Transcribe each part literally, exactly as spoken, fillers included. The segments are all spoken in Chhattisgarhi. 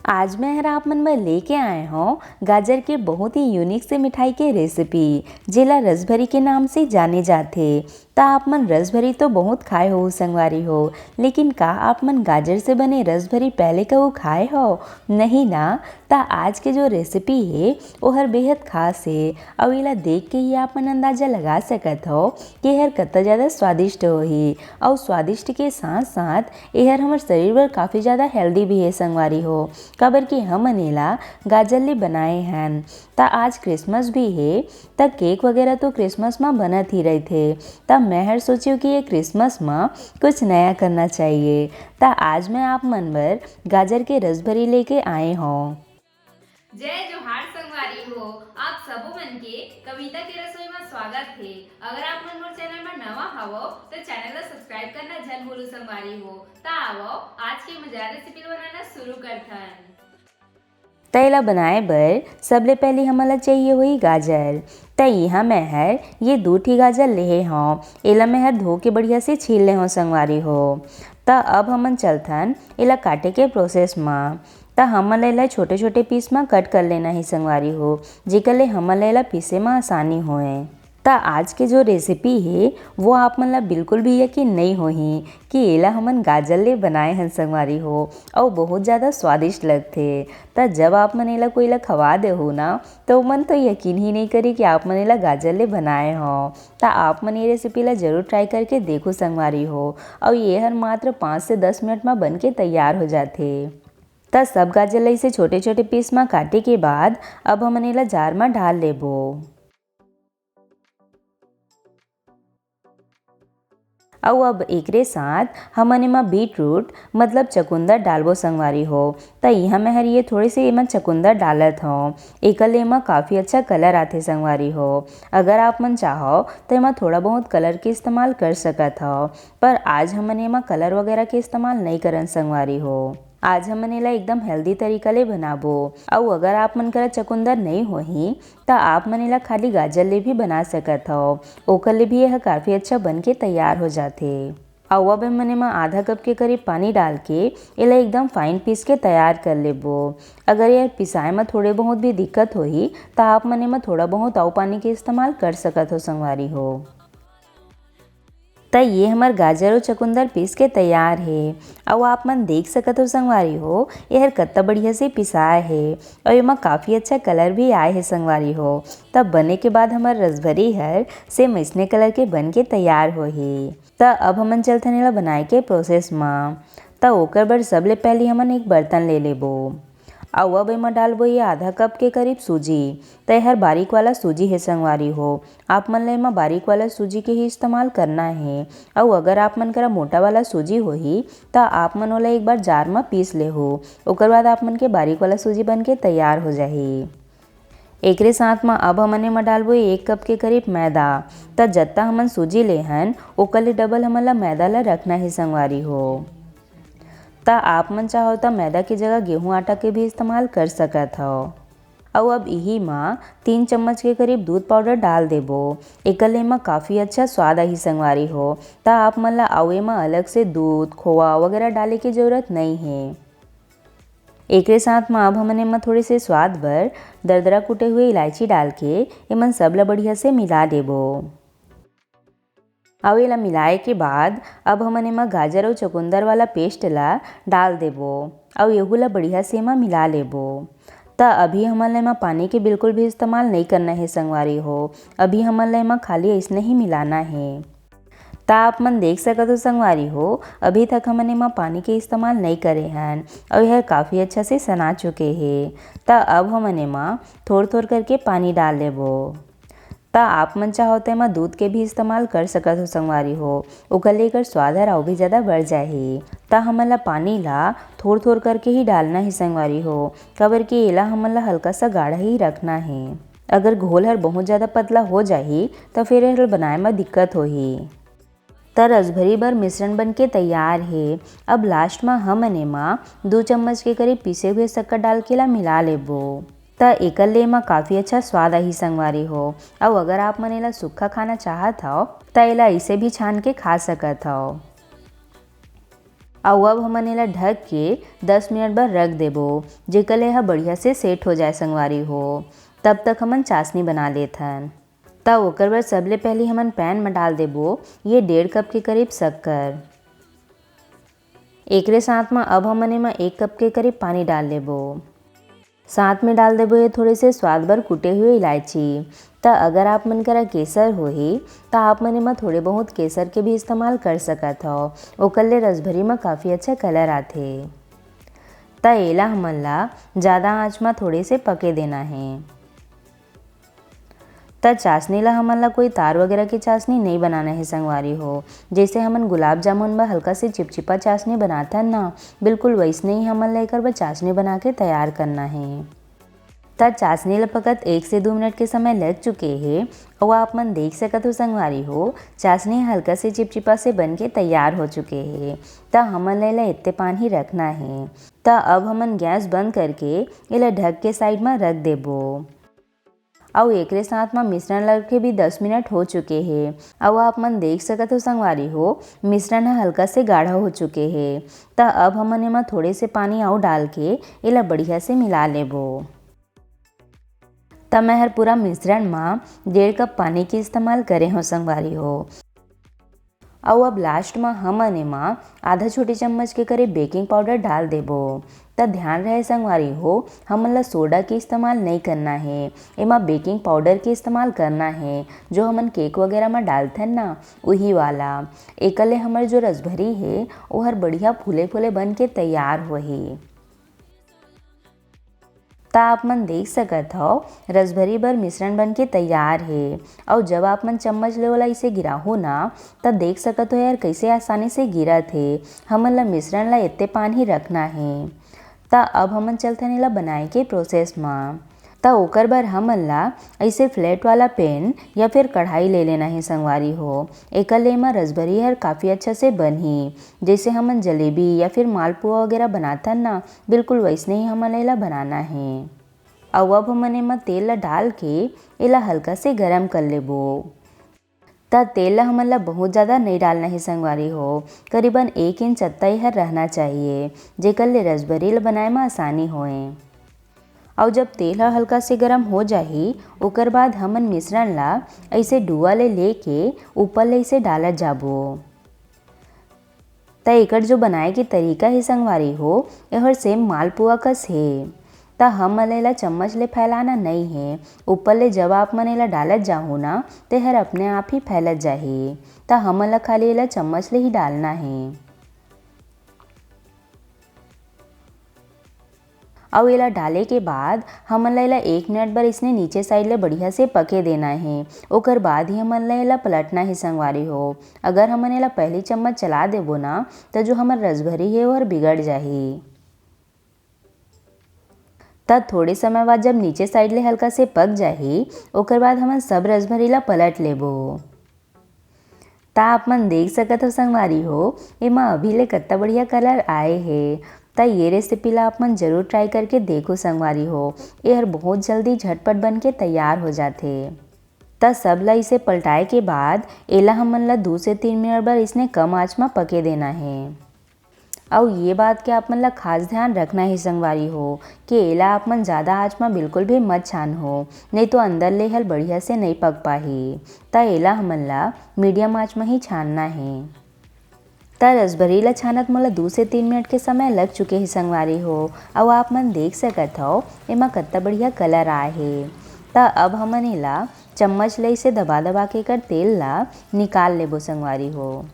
आज मैं हर आप मन बर लेके आए हौं गाजर के बहुत ही यूनिक से मिठाई के रेसिपी, जेला रसभरी के नाम से जाने जाथे। त आप मन रसभरी तो बहुत खाए हो संगवारी हो, लेकिन का आप मन गाजर से बने रसभरी पहले कभू खाए हो? नहीं ना। त आज के जो रेसिपी हे, ओहर बेहद खास हे, अउ एला देख के ही आप मन अंदाजा लगा सकत हो कि एहर कतका ज्यादा स्वादिष्ट होही। अउ स्वादिष्ट के साथ साथ एहर हमर शरीर बर काफी ज्यादा हेल्दी भी हे संगवारी हो, काबर कि हमन एला गाजर ले बनाए हन। त आज क्रिसमस भी हे, त केक वगैरह तो क्रिसमस म बनत ही रहिथे। त मैं हर सोचियो कि ये क्रिसमस म कुछ नया करना चाहिए। त आज मैं आप मन बर गाजर के रसभरी लेके आए हौं। जय जोहार संगवारी हो, आप सबो मन के कविता के रसोई म स्वागत हे। अगर आप मन मोर चैनल म नवा हवो, तो चैनल ला सब्सक्राइब करना झन भूलू संगवारी हो। त आवो, आज के मजेदार रेसिपी बनाना शुरू करथन। त एला बनाए बर सबले पहली हमन ला चाहिए होही गाजर। त इहाँ मैं हर ये दू ठी गाजर लेहे हौं। एला मैं हर धो के बढ़िया से छील ले हौं संगवारी हो। त अब हमन चलथन एला काटे के प्रोसेस म। त हमन ला एला छोटे-छोटे पीस म कट कर लेना हे संगवारी हो, जेकर ले हमन ला एला पीसे म आसानी होए। त आज के जो रेसिपी हे, वो आप मन ला बिल्कुल भी यकीन नइ होही कि एला हमन गाजर ले बनाए हन संगवारी हो, अउ बहुत ज्यादा स्वादिष्ट लगथे। त जब आप मन एला कोई ला खवा देहू ना, त ओमन तो यकीन ही नइ करी कि आप मन एला गाजर ले बनाए हो। त आप मन ये रेसिपी ला जरूर ट्राई करके देखो संगवारी हो, अउ ये हर मात्र पाँच से दस मिनट म बन के तैयार हो जाथे। त सब गाजर ला इसे छोटे-छोटे पीस म काटे के बाद अब हमन एला जार म ढाल लेबो। अउ अब एकरे साथ हमन एमा बीटरूट मतलब चकुंदर डालबो संगवारी हो। त इहाँ मैं हर ये थोड़े से एमा चकुंदर डालत हौं, एकर ले एमा काफ़ी अच्छा कलर आथे संगवारी हो। अगर आप मन चाहो त एमा थोड़ा बहुत कलर के इस्तेमाल कर सकत हव, पर आज हमन एमा कलर वगैरह के इस्तेमाल नइ करन संगवारी हो। आज हमन एला एकदम हेल्दी तरीका ले बनाबो। अउ अगर आप मन करा चकुंदर नइ होही, त आप मन एला खाली गाजर ले भी बना सकत हव, ओकर ले भी यह काफ़ी अच्छा बन के तैयार हो जाथे। अउ अब हमन एमा आधा कप के करीब पानी डाल के एला एकदम फाइन पीस के तैयार कर लेबो। अगर यह पिसाए म थोड़े बहुत भी दिक्कत होही, त आप मन एमा थोड़ा बहुत अउ पानी के इस्तेमाल कर सकत हो संगवारी हो। त ये हमर गाजर अउ चकुंदर पीस के तैयार हे। अउ आप मन देख सकत हो संगवारी हो, एहर कत्ता बढ़िया से पिसाए हे अउ एमा काफ़ी अच्छा कलर भी आए हे संगवारी हो। तब बने के बाद हमर रसभरी हर सेम अइसने कलर के बन के तैयार होही। त अब हमन चलथन एला बनाए के प्रोसेस म। त ओकर बर सबले पहली हमन एक बर्तन ले लेबो। अउ अब एमा डालबो ये आधा कप के करीब सूजी। त एहर बारीक वाला सूजी हे संगवारी हो, आप मन ल एमा बारीक वाला सूजी के ही इस्तेमाल करना हे। अउ अगर आप मन करा मोटा वाला सूजी होही, त आप मन ओला एक बार जार म पीस लेहू, ओकर बाद आप मन के बारीक वाला सूजी बन के तैयार हो जाही। एकरे साथ म अब हमन एमा डालबो एक कप के करीब मैदा। त जत्ता हमन सूजी ले हन, ओकर ले डबल हमन ला मैदा ला रखना हे संगवारी हो। त आप मन चाहो त मैदा के जगह गेहूं आटा के भी इस्तेमाल कर सकत हव। अउ अब इही म तीन चम्मच के करीब दूध पाउडर डाल देबो। एकर ले एमा काफ़ी अच्छा स्वाद आही संगवारी हो। त आप मन ला अउ एमा अलग से दूध, खोवा वगैरह डाले के जरूरत नइ हे। एकरे साथ म अब हमन एमा थोड़े से स्वाद बर दरदरा कूटे हुए इलायची डाल के एमन सब ला बढ़िया से मिला देबो। अउ एला मिलाए के बाद अब हमन एमा गाजर अउ चुकंदर वाला पेस्ट ला डाल देबो अउ एहू ला बढ़िया से एमा मिला लेबो। त अभी हमन ला एमा पानी के बिल्कुल भी इस्तेमाल नइ करना हे संगवारी हो, अभी हमन ला एमा खाली अइसने ही मिलाना हे। त आप मन देख सकत हो संगवारी हो, अभी तक हमन एमा पानी के इस्तेमाल नइ करे हन अउ एहर काफ़ी अच्छा से सना चुके हे। त अब हमन एमा थोर-थोर करके पानी डाल लेबो। त आप मन चाहो त एमा दूध के भी इस्तेमाल कर सकत हो संगवारी हो, ओकर ले एकर स्वाद हर अउ भी ज़्यादा बढ़ जाही। त हमन ला पानी ला थोर-थोर करके ही डालना हे संगवारी हो, काबर कि एला हमन ला हल्का सा गाढ़ा ही रखना हे। अगर घोल हर बहुत ज़्यादा पतला हो जाही, त फिर एला बनाए म दिक्कत होही। त रसभरी बर मिश्रण बन के तैयार हे। अब लास्ट म हमन एमा दू चम्मच के करीब पीसे हुए शक्कर डाल के ला मिला लेबो। त एकर ले एमा काफ़ी अच्छा स्वाद आही संगवारी हो। अउ अगर आप मन एला सूखा खाना चाहत हव, त एला अइसे भी छान के खा सकत हव। अउ अब हमन एला ढक के दस मिनट बर रख देबो, जेकर ले एहा बढ़िया से सेट हो जाए संगवारी हो। तब तक हमन चाशनी बना लेथन। त ओकर बर सबले पहिली हमन पैन म डाल देबो ये डेढ़ कप के करीब शक्कर। एकरे साथ म अब हमन एमा एक कप के करीब पानी डाल लेबो। साथ में डाल देबो ये थोड़े से स्वाद बर कुटे हुए इलायची। त अगर आप मन करा केसर होही, त आप मन एमा थोड़े बहुत केसर के भी इस्तेमाल कर सकत हव, ओकर ले रसभरी म काफ़ी अच्छा कलर आथे। त एला हमन ला ज़्यादा आँच म थोड़े से पके देना हे। त चाशनी ला हमन ला कोई तार वगैरह के चाशनी नइ बनाना हे संगवारी हो। जैसे हमन गुलाब जामुन बर हल्का से चिपचिपा चाशनी बनाथन ना, बिल्कुल वैसने ही हमन ला एकर बर चाशनी बना के तैयार करना हे। त चाशनी ला पकत एक से दू मिनट के समय लग चुके हे। अउ आप मन देख सकत हो संगवारी हो, चाशनी हल्का से चिपचिपा से बन के तैयार हो चुके हे। त हमन ला एला एत्ते पान ही रखना हे। त अब हमन गैस बंद करके एला ढक के साइड म रख देबो। अउ एकरे साथ म मिश्रण ला रखे भी दस मिनट हो चुके हे। अउ आप मन देख सकत हो संगवारी हो, मिश्रण ह हल्का से गाढ़ा हो चुके हे। त अब हमन एमा थोड़े से पानी अउ डाल के एला बढ़िया से मिला लेबो। त मैं हर पूरा मिश्रण म डेढ़ कप पानी के इस्तेमाल करे हों संगवारी हो। अउ अब लास्ट म हमन एमा आधा छोटी चम्मच के करीब बेकिंग पाउडर डाल देबो। त ध्यान रहे संगवारी हो, हमन ला सोडा के इस्तेमाल नइ करना हे, एमा बेकिंग पाउडर के इस्तेमाल करना हे, जो हमन केक वगैरह म डालथन ना, उही वाला। एकर ले हमर जो रसभरी हे, ओहर बढ़िया फूले फूले बन के तैयार होही। त आप मन देख सकत हव, रसभरी बर मिश्रण बन के तैयार हे। अउ जब आप मन चम्मच ले ओला इसे गिराहू ना, त देख सकत हो यार, कइसे आसानी से गिरत हे। हमन ला मिश्रण ला एत्ते पान ही रखना हे। त अब हमन चलथन एला बनाए के प्रोसेस म। त ओकर बर हमन ला अइसे फ्लैट वाला पैन या फिर कढ़ाई ले लेना हे संगवारी हो। एकर ले एमा रसभरी हर काफ़ी अच्छा से बनही। जइसे हमन जलेबी या फिर मालपुआ वगैरह बनाथन ना, बिल्कुल वइसने ही हमन ला एला बनाना हे। अउ अब हमन एमा तेल ला डाल के एला हल्का से गरम कर लेबो। त तेल ला हमन ला बहुत ज़्यादा नइ डालना हे संगवारी हो, करीबन एक इंच अत्ता एहर रहना चाहिए, जेकर ले रसभरी ला बनाए म आसानी होए। अउ जब तेल ह हल्का से गरम हो जाही, ओकर बाद हमन मिश्रण ला अइसे डुआ ले लेके ऊपर ले अइसे डालत जाबो। त एकर जो बनाए के तरीका हे संगवारी हो, एहर सेम मालपुआ कस हे। त हमन ला एला चम्मच ले फैलाना नइ हे, ऊपर ले जब आप मन एला डालत जाहू ना, त एहर अपने आप ही फैलत जाही। त हमन ला खाली एला चम्मच ले ही डालना हे। अउ एला डाले के बाद हमन ला एला एक मिनट बर इसने नीचे साइड ले बढ़िया से पके देना हे। ओकर बाद ही हमन ला एला पलटना हे संगवारी हो। अगर हमन एला पहली चम्मच चला देबो ना, त जो हमर रसभरी हे, ओहर बिगड़ जाही। त थोड़े समय बाद जब नीचे साइड ले हल्का से पक जाही, ओकर बाद हमन सब रसभरी ला पलट लेबो। त आप मन देख सकत हो संगवारी हो, एमा अभी ले कत्ता बढ़िया कलर आए हे। त ये रेसिपी ला आप मन जरूर ट्राई करके देखो संगवारी हो, एहर बहुत जल्दी झटपट बन के तैयार हो जाथे। त सब ला इसे पलटाए के बाद एला हमन ला दू से तीन मिनट बर इसने कम आंच म पके देना हे। अउ ये बात के आप मन ला खास ध्यान रखना हे संगवारी हो, कि एला आप मन ज़्यादा आंच म बिल्कुल भी मत छानहो, नइ तो अंदर ले हल बढ़िया से नइ पक पाही। त एला हमन ला मीडियम आंच म ही छानना हे। त रसभरी ला छानत मोला दू से तीन मिनट के समय लग चुके हे संगवारी हो। अउ आप मन देख सकत हव, एमा कत्ता बढ़िया कलर आए हे। त अब हमन एला चम्मच ले इसे दबा दबा के एकर तेल ला निकाल लेबो संगवारी हो।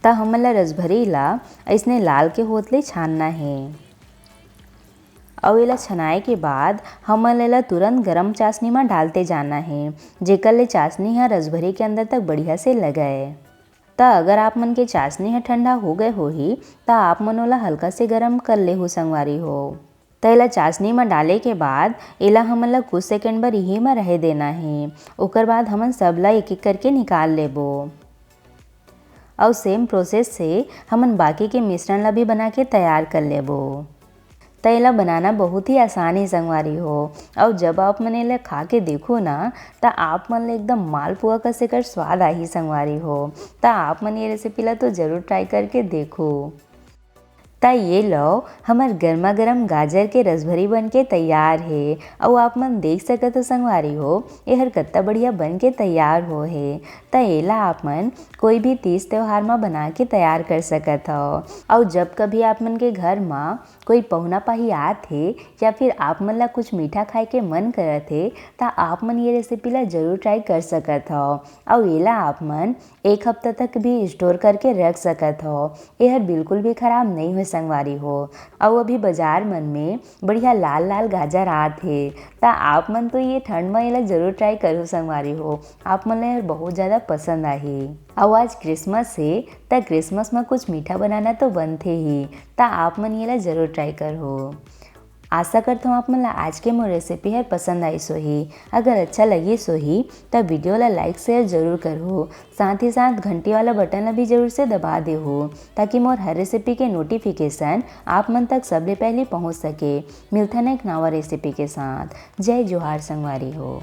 त हमन ला रसभरी ला अइसने लाल के होत ले छानना हे। अउ एला छनाए के बाद हमन एला तुरंत गरम चाशनी म डालते जाना हे, जेकर ले चाशनी ह रसभरी के अंदर तक बढ़िया से लगय। त अगर आप मन के चाशनी ह ठंडा हो गए होही, त आप मन ओला हल्का से गरम कर लेहू संगवारी हो। त एला चाशनी म डाले के बाद एला हमन ला कुछ सेकंड बर इही म रहे देना हे। ओकर बाद हमन सब ला एक-एक करके निकाल लेबो। अउ सेम प्रोसेस से हमन बाकी के मिश्रण ला भी बना के तैयार कर लेबो। त एला बनाना बहुत ही आसान हे संगवारी हो। अउ जब आप मन एला खा के देखो ना, त आप मन ल एकदम मालपुआ कस एकर स्वाद आही संगवारी हो। त आप मन ये रेसिपी ला तो जरूर ट्राई करके देखो। त ये लो, हमर गर्मा गर्म गाजर के रसभरी बन के तैयार हे। अउ आप मन देख सकत हो संगवारी हो, एहर कत्ता बढ़िया बन के तैयार हो हे। त एला आप मन कोई भी तीज त्योहार म बना के तैयार कर सकत हो। अउ जब कभी आप मन के घर म कोई पहुना पाही आत हे या फिर आप मन ला कुछ मीठा खाए के मन करत हे, त आप मन ये रेसिपी ला जरूर ट्राई कर सकत हो। अउ एला आप मन एक हफ्ता तक भी स्टोर करके रख सकत हो। एहर बिल्कुल भी खराब नहीं होय संगवारी हो। अउ अभी बाजार मन में बढ़िया लाल लाल गाजर आत हे, त आप मन तो ये ठंड म एला जरूर ट्राई करहु संगवारी हो। आप मन ला एहर बहुत ज़्यादा पसंद आही। अउ आज क्रिसमस हे, त क्रिसमस म कुछ मीठा बनाना तो बनथे ही, त आप मन एला जरूर ट्राई करहु। आशा करत हूँ आप मन ला आज के मोर रेसिपी हर पसंद आइस होही। अगर अच्छा लगिस होही, त वीडियो ला लाइक शेयर जरूर करहु। साथ ही साथ घंटी वाला बटन ला भी जरूर से दबा देहु, ताकि मोर हर रेसिपी के नोटिफिकेशन आप मन तक सबले पहले पहुँच सके। मिलथन एक नवा रेसिपी के साथ। जय जोहार संगवारी हो।